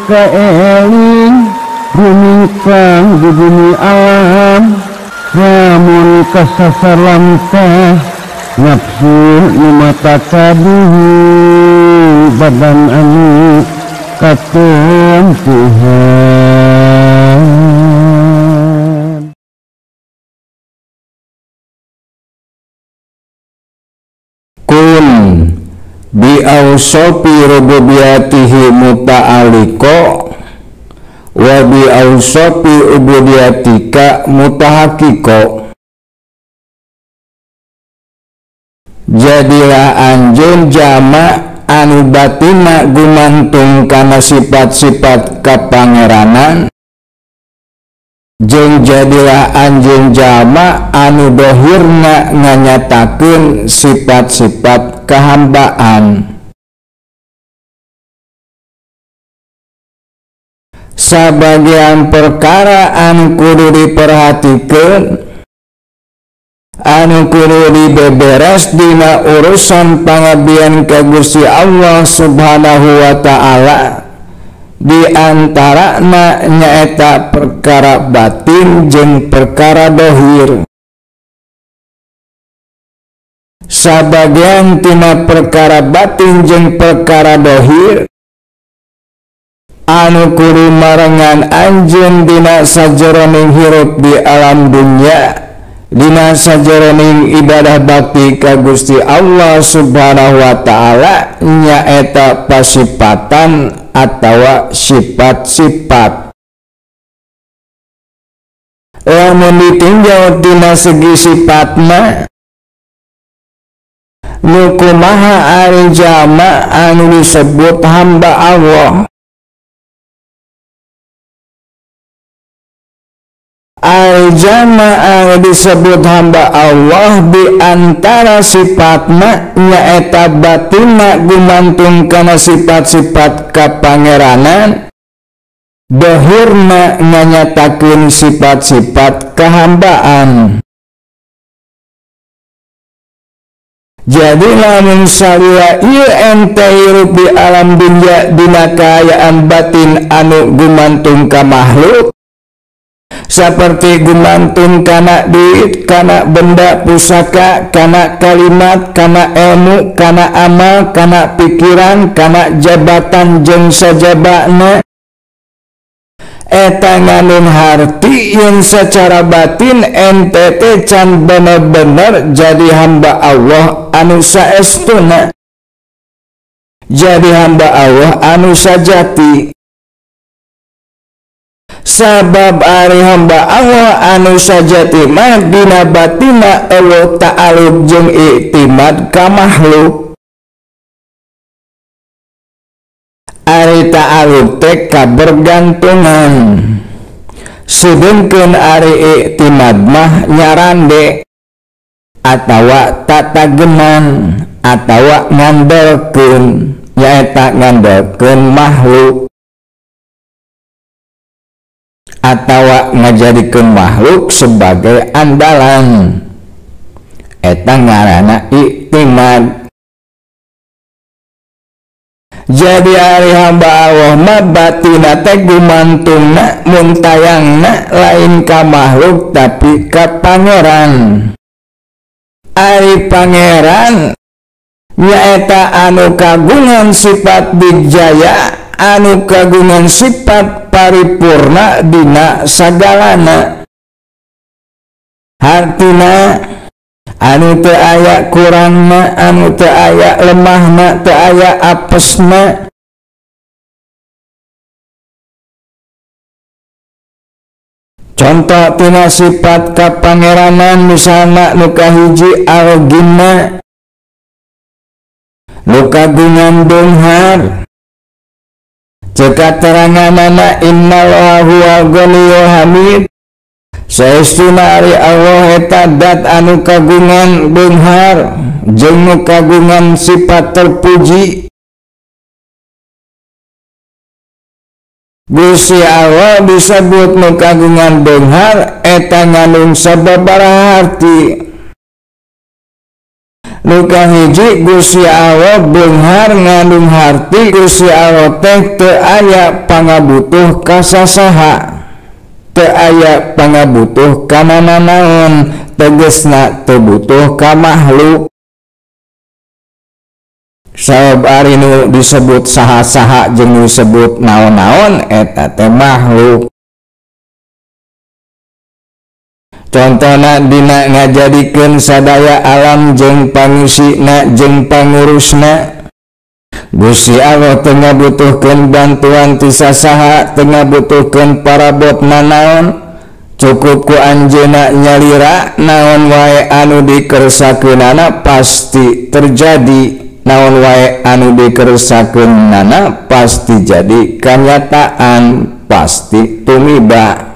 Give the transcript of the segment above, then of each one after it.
kaeling rumingkang di bumi alam lamun kasasar lamtah nafsu nu mata kaduhu badan anu katempuhan. Kun bi awsofi rububiyatihi muta'aliko wa bi awsofi ubudiyatika mutahakiko. Jadilah anjeun jama anu batina gumantung kana sifat-sifat kapangeranan, jeung jadilah anjeun jama anu dohirna nganyatakeun sifat-sifat kahambaan. Sabagian perkara anu kudu diperhatikeun, anu kudu dibeberes dina urusan pangabdian ka Gusti Allah Subhanahu wa ta'ala, di antarana nyaeta perkara batin jeung perkara dohir. Sabagian tina perkara batin jeung perkara dohir anu kudu marengan anjeun dina sajeroning hirup di alam dunya, dina sajeroning ibadah bakti ka Gusti Allah Subhanahu wa ta'ala, nyaeta pasipatan atawa sifat-sifat. Lamun ditinjau dina segi sifatna, nu kumaha ari jama anu disebut hamba Allah? Ari jama anu disebut hamba Allah di antara sifatna nyaeta batinna gumantung kana sifat-sifat kapangeranan, dohirna nganyatakeun sifat-sifat kahambaan. Jadi lamun salila ieu ente hirup di alam dunya dina kaayaan batin anu gumantung ka makhluk, seperti gumantung kana duit, kana benda pusaka, kana kalimat, kana ilmu, kana amal, kana pikiran, kana jabatan jeung sajabana, eta ngandung harti yang secara batin ente teh can bener-bener jadi hamba Allah anu saestuna, jadi hamba Allah anu sajati. Sabab ari hamba Allah anu sajati mah dina batina eueuh ta'alluq jeung iktimad ka makhluk. Ari ta'alluq teh kabergantungan, sedengkeun ari iktimad mah nyarande atawa tatageman atawa ngandelkeun, nyaeta ngandelkeun makhluk atawa ngajadikeun makhluk sebagai andalan, eta ngaranna iktimad. Jadi ari hamba Allah mah batina teh gumantungna muntayangna lain ka makhluk tapi ka pangeran. Ari pangeran nyaeta anu kagungan sifat dijaya, anu kagungan sifat paripurna dina sagalana. Hartina anu teu aya kurangna, anu teu aya lemahna, teu aya apesna. Contoh tina sifat kapangeranan misalna nu kahiji al-ginna, nu kagungan beunghar. Cek kateranganana innallaha huwal ghaniyyul hamid, saestuna ari Allah eta dat anu kagungan beunghar jeung nu kagungan sifat terpuji. Gusti Allah disebut nu kagungan beunghar eta ngandung sababaraha arti. Nu kahiji Gusti Allah beunghar ngandung harti Gusti Allah teh teu aya pangabutuh ka sasaha, teu aya pangabutuh ka nanaon, tegesna teu butuh ka makhluk. Sabab ari nu disebut saha-saha jeung nu disebut naon-naon eta teh makhluk. Contohna dina ngajadikeun sadaya alam jeung pangisina jeung pangurusna. Gusti Allah teu ngabutuhkeun bantuan ti sasaha, teu ngabutuhkeun parabot nanaon, cukup ku anjeunna nyalira naon wae anu dikersakeunana pasti terjadi, naon wae anu dikersakeunana pasti jadi kanyataan, pasti tumiba.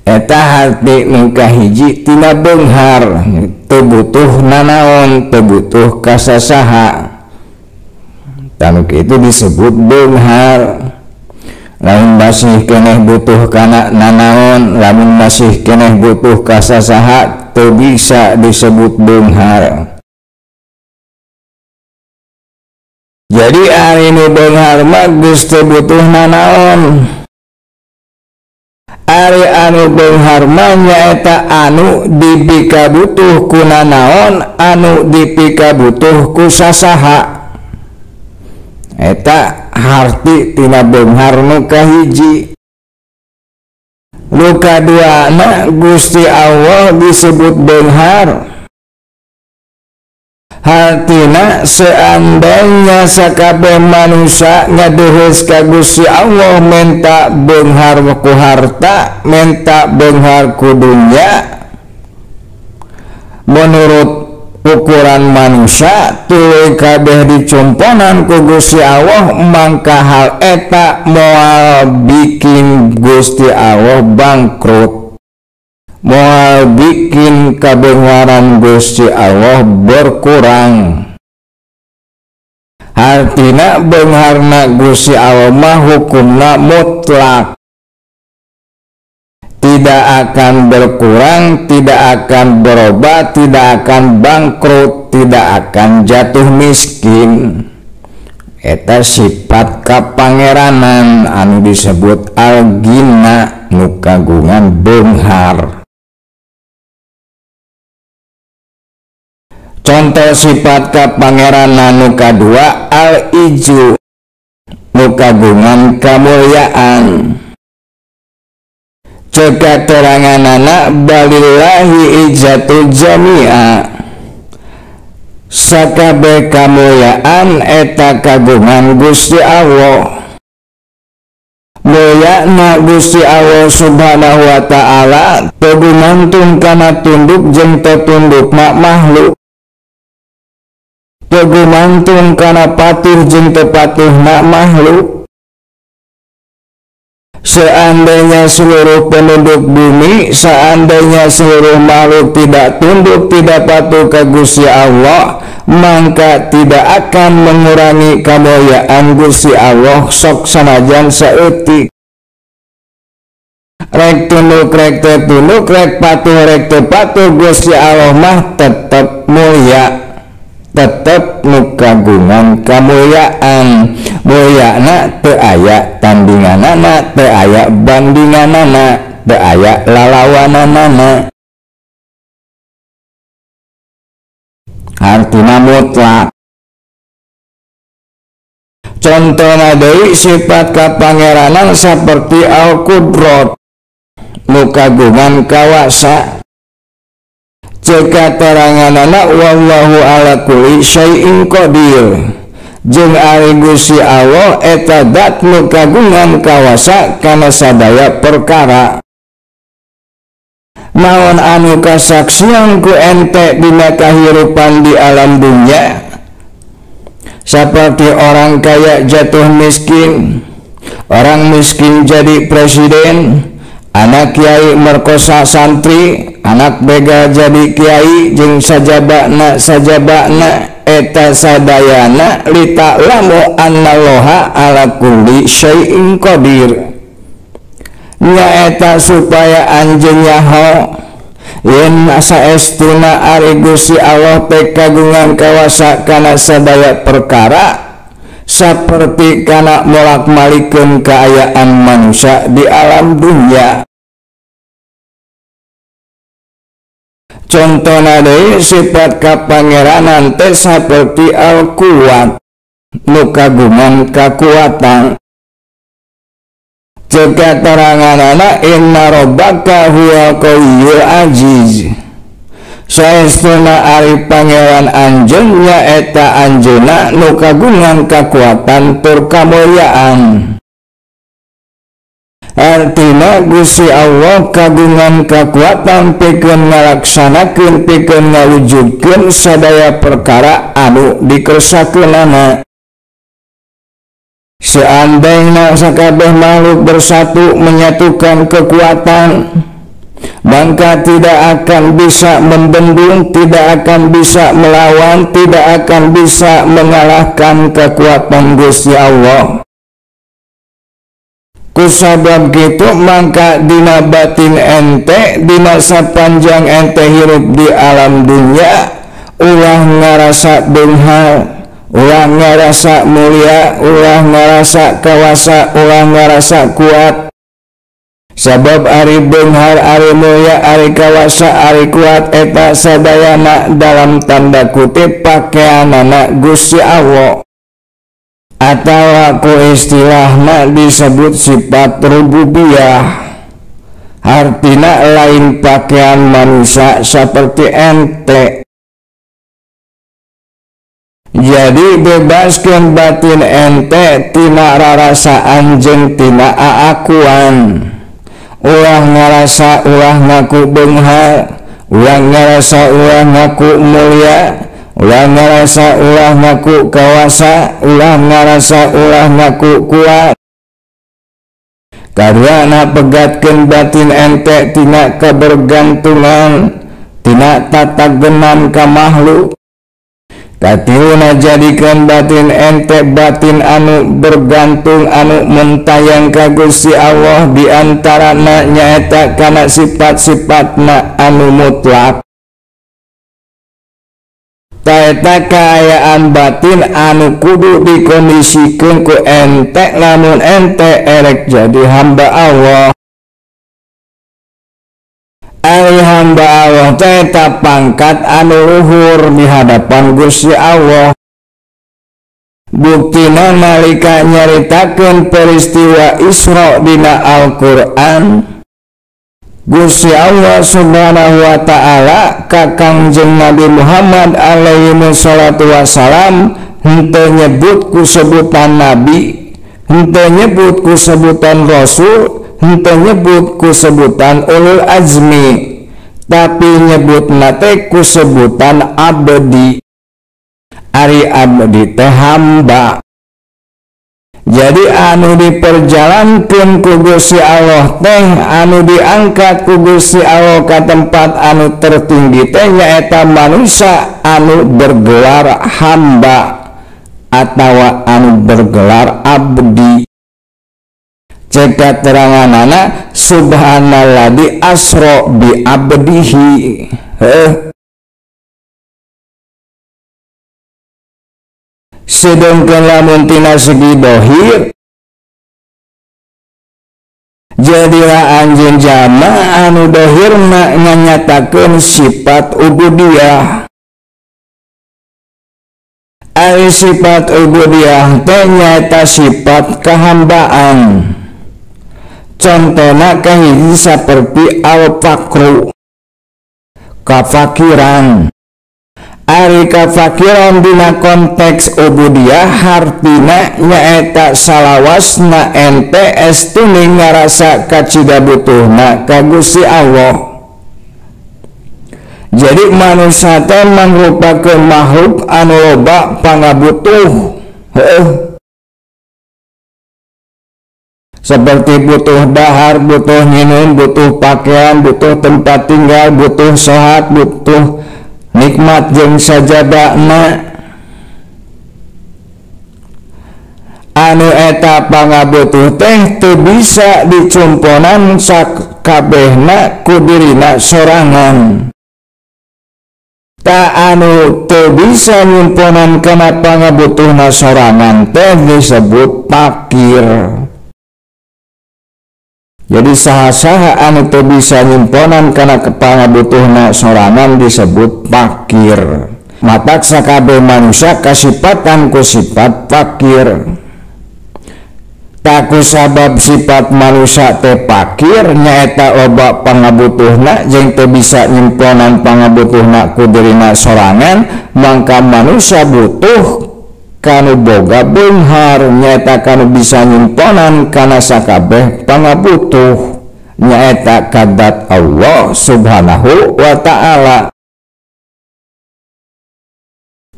Eta harti nu kahiji tina beunghar, teu butuh nanaon, teu butuh ka sasaha. Tanu kitu disebut beunghar. Lamun masih keneh butuh kana nanaon, lamun masih keneh butuh ka sasaha, teu bisa disebut beunghar. Jadi ari nu beunghar mah geus teu butuh nanaon. Ari anu beunghar mah nyaeta anu dipikabutuh ku nanaon, anu dipikabutuh ku sasaha. Eta harti tina beunghar nu kahiji. Nu kaduana Gusti Allah disebut beunghar. Hartina seandainya sakabeh manusia ngadeheus ka Gusti Allah menta beunghar ku harta, menta beunghar ku dunya, menurut ukuran manusia tuluy kabeh dicomponan ku Gusti Allah, mangka hal eta moal bikin Gusti Allah bangkrut, moal bikin kabeungharan Gusti Allah berkurang. Hartina beungharna Gusti Allah mah hukumna mutlak, tidak akan berkurang, tidak akan berubah, tidak akan bangkrut, tidak akan jatuh miskin. Eta sifat kapangeranan anu disebut al-ghina, nu kagungan beunghar. Contoh sifat kapangeranan nu kadua al-iju, nu kagungan kamulyaan. Cek kateranganana balillahi izzatu jami'a, sakabeh kamulyaan eta kagungan Gusti Allah. Mulyana Gusti Allah subhanahu wa ta'ala teu gumantung kana tunduk jeung teu tunduk makhluk, teu gumantung kana patuh jeung teu patuh makhluk. Seandainya seluruh penduduk bumi, seandainya seluruh makhluk tidak tunduk, tidak patuh ke Gusti Allah, maka tidak akan mengurangi kemuliaan Gusti Allah sok sanajan saeutik. Rek tunduk, rek teu tunduk, rek patuh, rek teu patuh, Gusti Allah mah tetep mulia, tetep nu kagungan kamulyaan. Mulyana teu aya tandinganana, teu aya bandinganana, teu aya lalawananana. Artina mutlak. Contohna deui sifat kapangeranan saperti al-qudrat, nu kagungan kawasa. Cek kateranganana wallahu ala kulli syai'in qadir, jeung ari Gusti Allah eta dat nu kagungan kawasa kana sadaya perkara. Naon anu kasaksian ku ente dina kahirupan di alam dunya, seperti orang kaya jatuh miskin, orang miskin jadi presiden, anak kiai merkosa santri, anak begal jadi kiai, jeung sajabana sajabana eta sadayana lita'lamu annallaha ala kulli syai'in qadir. Nyaeta supaya anjeun nyaho Yen saestuna ari Gusti Allah teh kagungan kawasa kana sadaya perkara saperti kana molak-malikeun kaayaan manusia di alam dunia. Contona deui sifat kapangeranan teh saperti al-kuat nu kagungan kakuatan. Ceuk kateranganana inna rabbaka huwal qawiyyul aziz. Saestuna ari pangeran anjeun nyaeta anjeunna nu kagungan kakuatan tur kamulyaan. Artina Gusti Allah kagungan kakuatan pikeun ngalaksanakeun pikeun ngawujudkeun sadaya perkara anu dikersakeunana. Seandainya sakabeh makhluk bersatu menyatukan kekuatan, maka tidak akan bisa membendung, tidak akan bisa melawan, tidak akan bisa mengalahkan kekuatan Gusti Allah. Kusabab gitu maka dina batin ente, dina sapanjang ente hirup di alam dunia, ulah ngarasa beunghar, ulah ngarasa mulia, ulah ngarasa kawasa, ulah ngarasa kuat. Sabab ari beunghar, ari mulia, ari kawasa, ari kuat eta sadayana dalam tanda kutip pakeanana Gusti Allah. Atawa ku istilahna disebut sifat rububiyah. Artina lain pakaian manusia seperti ente. Jadi bebaskan batin ente tina rarasaan jeung tina aakuan. Ulah ngarasa ulah ngaku beunghar, ulah ngarasa ulah ngaku mulia, ulah ngarasa ulah ngaku kawasa, ulah ngarasa ulah ngaku kuat. Kaduana pegatkeun batin ente tina kebergantungan, tina tatagenan ka makhluk. Katiluna jadikan batin ente batin anu bergantung anu mentayang ka Gusti Allah, di antarana nyaeta kana sifat-sifatna anu mutlak. Taeta kaayaan batin anu kudu dikondisikeun ku ente lamun ente erek jadi hamba Allah. Ari hamba Allah teh eta pangkat anu luhur di hadapan Gusti Allah. Buktina nalika nyaritakeun peristiwa Isra dina Al-Qur'an, Gusti Allah Subhanahu wa ta'ala ka Kangjeng Nabi Muhammad alaihi wassalatu wassalam henteu nyebut ku sebutan nabi, henteu nyebut ku sebutan rasul, henteu nyebut ku sebutan ulul azmi, tapi nyebutna teh ku sebutan abdi. Ari abdi teh hamba. Jadi anu diperjalankeun ku Gusti Allah teh, anu diangkat ku Gusti Allah ka tempat anu tertinggi teh nyaeta manusia anu bergelar hamba atawa anu bergelar abdi. Cek kateranganana subhanalladzi asra bi abdihi. Sedangkan lamun tina segi dohir, jadilah anjeun jama anu dohirna nganyatakeun sifat ubudiyah. Ari sifat ubudiyah teh nyaeta sifat kehambaan. Contohna kahiji saperti al-faqru, kafakiran. Ari kafakiran dina konteks ubudiyah hartina nyaeta salawasna ente estune ngarasa kacida butuhna ka Gusti Allah. Jadi manusia teh mangrupakeun makhluk anu loba pangabutuh. Seperti butuh dahar, butuh minum, butuh pakaian, butuh tempat tinggal, butuh sehat, butuh nikmat jeung sajabana. Anu eta pangabutuh teh teu bisa dicumponan sakabehna ku dirina sorangan. Ta anu teu bisa nyumponan kana pangabutuhna sorangan teh disebut fakir. Jadi saha-saha anu teu bisa nyimponan kana pangabutuhna sorangan disebut fakir. Matak sakabeh manusia kasipatan ku sifat fakir. Taku sabab sifat manusia teh fakir nyaeta loba pangabutuhna jeung teu bisa nyimponan pangabutuhna ku dirina sorangan, mangka manusia butuh kanu boga beunghar nyaeta kanu bisa nyimponan kana sakabeh pangabutuh nyaeta kadat Allah Subhanahu wa ta'ala.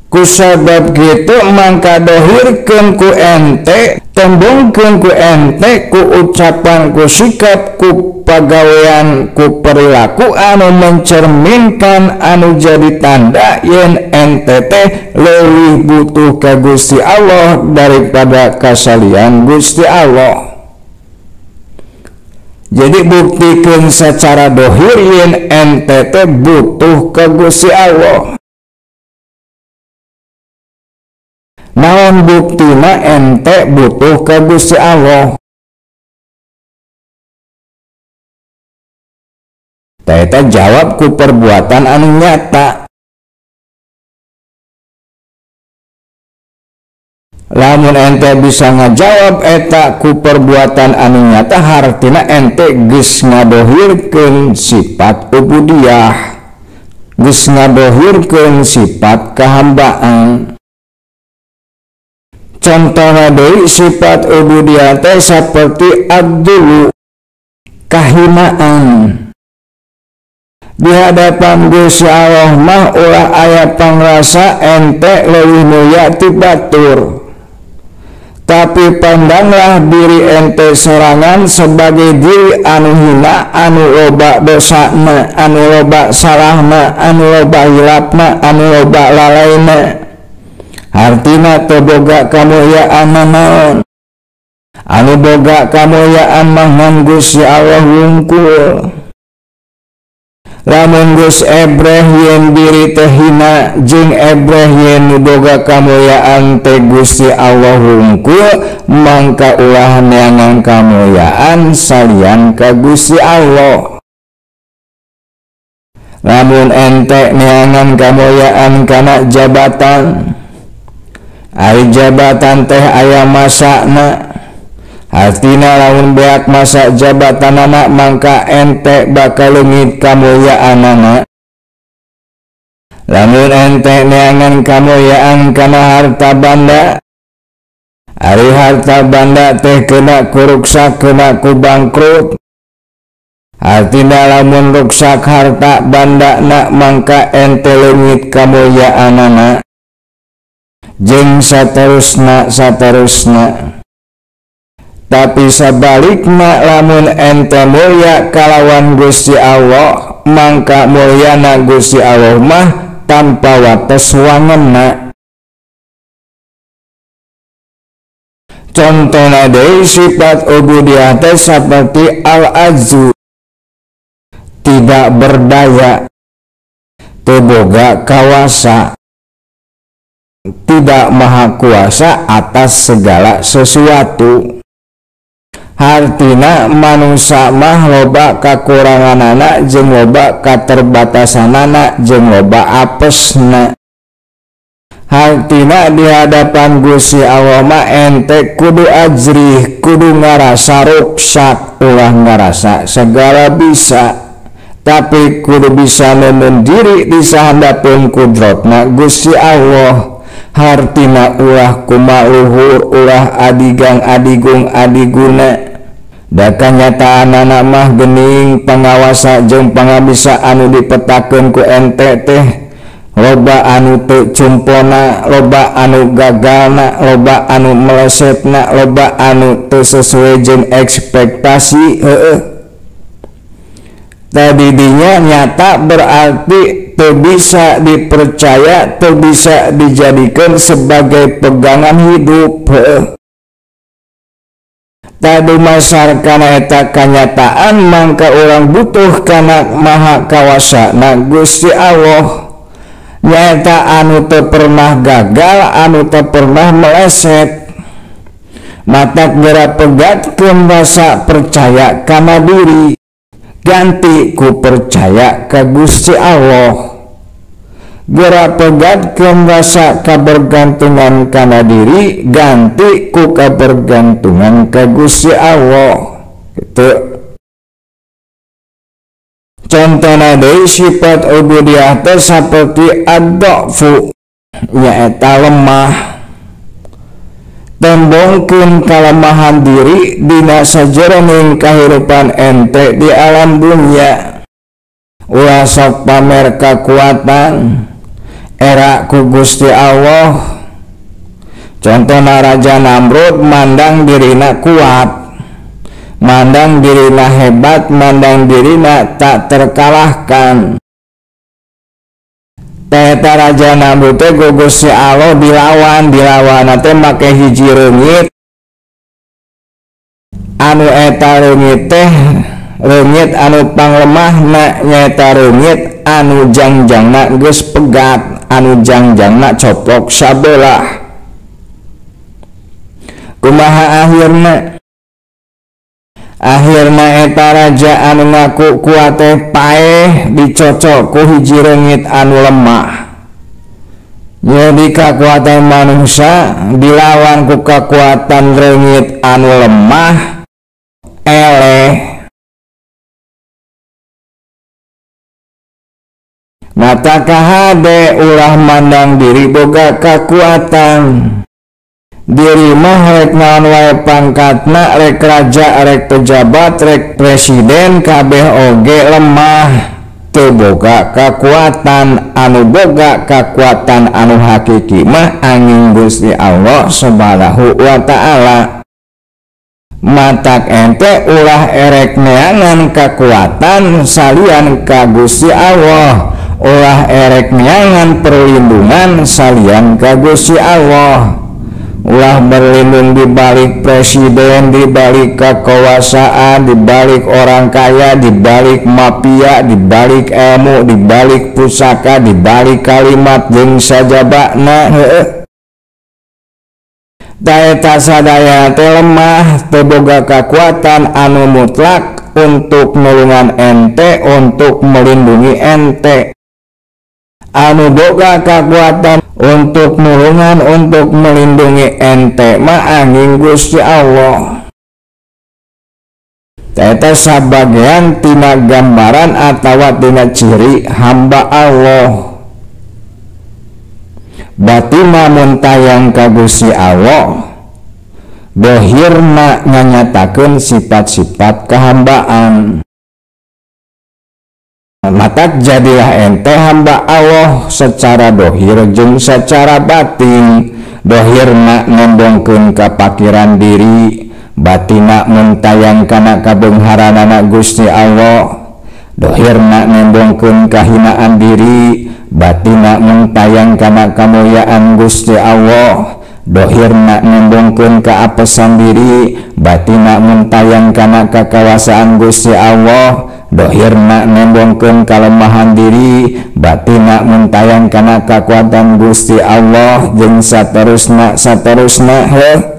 Kusabab kitu mangka dohirkeun ku ente, tembongkeun ku ente ku ucapan, ku sikap, ku pagawean, ku perilaku anu mencerminkan anu jadi tanda yen ente teh leuwih butuh ka Gusti Allah daripada kasalian Gusti Allah. Jadi buktikeun secara dohir yen ente teh butuh ka Gusti Allah. Naon buktina ente butuh ka Gusti Allah? Eta jawab ku perbuatan anu nyata. Lamun ente bisa ngajawab eta ku perbuatan anu nyata, hartina ente geus ngadohirkeun sifat ubudiyah, geus ngadohirkeun sifat kehambaan. Contohna deui sifat ubudiyah teh saperti abdulu, kahinaan. Di hadapan Gusti Allah mah ulah aya pangrasa ente leuwih mulia ti batur. Tapi pandanglah diri ente sorangan sebagai diri anu hina, anu loba dosana, anu loba salahna, anu loba hilapna, anu loba lalaina. Hartina teu boga kamulyaan naon, anu boga kamulyaan mah ngan Gusti Allah wungkul. Lamun geus ebreh yen diri teh hina jeung ebreh yen nu boga kamulyaan teh Gusti Allah wungkul, mangka ulah neangan kamulyaan salian ka Gusti Allah. Lamun ente neangan kamulyaan kana jabatan, ari jabatan teh aya masana, artina lamun beak masa jabatanana mangka ente bakal leungit kamulyaanana. Lamun ente neangan kamulyaan kana harta banda, ari harta banda teh kena ku ruksak, kena ku bangkrut. Artina lamun ruksak harta bandana mangka ente leungit kamulyaanana. Jeung saterusna saterusna. Tapi sabalikna lamun ente mulya kalawan Gusti Allah, mangka mulyana Gusti Allah mah tanpa wates wangenna. Contohna deui sifat ubudiyah teh saperti al-azzu, tidak berdaya, teu boga kawasa, tidak maha kuasa atas segala sesuatu. Hartina manusia mah loba kakuranganana jeung loba katerbatasanana jeung loba apesna. Hartina di hadapan Gusti Allah mah ente kudu ajrih, kudu ngarasa ruksak, ulah ngarasa segala bisa, tapi kudu bisa nemen diri di sahandapeun kudrotna Gusti Allah. Hartina ulah kumaluhur, ulah adigang adigung adiguna. Da kanyataanana mah geuning pangawasa jeung pangabisa anu dipetakeun ku ente teh loba anu teu cumpona, loba anu gagalna, loba anu melesetna, loba anu teu sesuai jeung ekspektasi. Heueuh, tadi dinya nyata berarti teu bisa dipercaya, teu bisa dijadikan sebagai pegangan hidup. Heueuh. Tadu masar kana eta kanyataan mangka urang butuh kana maha kawasa na Gusti Allah, nyaeta anu teu pernah gagal, anu teu pernah meleset. Matak geura pegatkeun rasa percaya kana diri, ganti ku percaya ka Gusti Allah. Geura pegatkeun rasa kabergantungan kana diri, ganti ku kabergantungan ka Gusti Allah. Gitu. Contohna deui sifat ubudiyah teh saperti ad-dha'fu, nyaeta lemah. Tembongkeun kalemahan diri dina sajeroning kahirupan ente di alam dunia. Ulah sok pamer kakuatan, era ku Gusti Allah. Contohna Raja Namrud mandang dirina kuat, mandang dirina hebat, mandang dirina tak terkalahkan. Eta Raja Namrud teh ku Gusti Allah dilawan, dilawan teh make hiji reungit, anu eta reungit teh reungit anu panglemahna, nyaeta reungit anu jangjangna geus pegat, anu jangjangna coplok sabelah. Kumaha akhirna? Akhirna eta raja anu ngaku kuat teh paeh dicocok ku hiji reungit anu lemah. Jadi kakuatan manusia dilawan ku kakuatan reungit anu lemah eleh. Mata kahade ulah mandang diri boga kakuatan. Diri mah rek naon wae pangkatna, rek raja, rek pejabat, rek presiden, kabeh oge lemah, teu boga kakuatan. Anu boga kakuatan anu hakiki mah angin Gusti Allah Subhanahu wa Ta'ala. Matak ente ulah erek neangan kakuatan salian ka Gusti Allah, ulah erek neangan perlindungan salian ka Gusti Allah. Ulah berlindung di balik presiden, di balik kekuasaan, di balik orang kaya, di balik mafia, di balik ilmu, di balik pusaka, di balik kalimat jeung sajabana. Heueuh. Eta sadaya teh lemah, teu boga kakuatan anu mutlak untuk nulungan ente, untuk melindungi ente. Anu boga kakuatan untuk nulungan, untuk melindungi ente mah angin Gusti Allah. Eta sabagean tina gambaran atawa tina ciri hamba Allah. Batina mun tayang ka Gusti Allah, dohirna nganyatakeun sifat-sifat kehambaan. Matak jadilah ente hamba Allah secara dohir jeung secara batin. Dohirna ngembongkeun kapakiran diri, batina mentayang kana kabeungharanana Gusti Allah. Dohirna ngembongkeun kahinaan diri, batina mentayang kana kamulyaan Gusti Allah. Dohirna ngembongkeun kaapesan diri, batina mentayang kana kakawasaan Gusti Allah. Dohirna nembongkeun kalemahan diri, batina mentayang kana kakuatan Gusti Allah, jeung saterusna saterusna. Heuh.